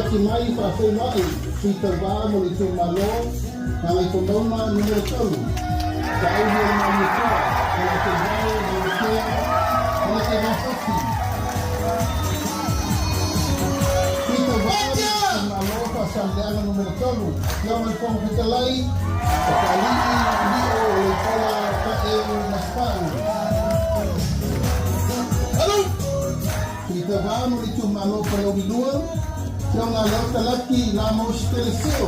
Faatulai mai faafeiloai Sui Tauva mo le Itumalo Gagaifomauga Nu.3, Laauli o le Malietoa, Gagaifomau Manutea, Gagaifomauti. Sui Tauva mo le Itumalo Faasaleleaga Nu.3, Afioga i le Fofoga Fetalai, o Papalii Lio Leipola Taeu Masepau. Sui Tauva mo le Itumalo Palauli 2, Afioga Leota Laki Lamausi Telesio.